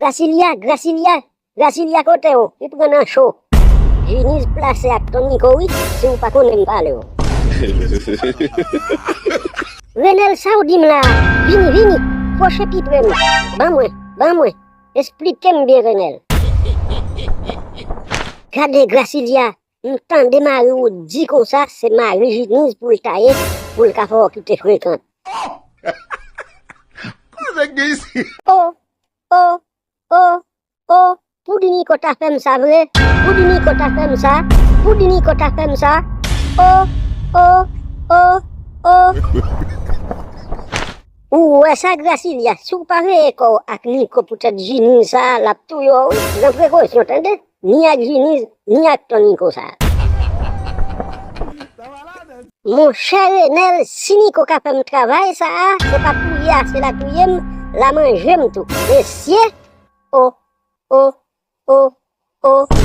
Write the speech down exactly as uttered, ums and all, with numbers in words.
Gracilia, Gracilia, Gracilia kote w? Li pran nan cho. Jiniz plase ak Ton Niko wi, si w pa konnen m pale w. Renel, sa w di m la? Vini, vini, pwoche pi pre m. Ban mwen, ban mwen. Esplike m byen, Renel. Gade Gracilia, m tande mari w di konsa se mari Jiniz pou l ta ye, pou l ka fè w kite frekan. Koze k gen isi? O, o, o, o, Poudi Niko ta fè m sa vre? Poudi Niko ta fè m sa? Poudi Niko ta fè m sa? O, o, o, o. Ou wè sa, Gracilia, si w pa veye kò w ak Niko poutèt Jiniz sa a, l ap touye w wi. Pran prekosyon, tande? Ni ak Jiniz, ni ak Ton Niko sa a. Monchè Renel, si Niko ka fè m travay sa a, se pa touye a, se la touye m, la manje m tou. Mesye, o, o, o, o.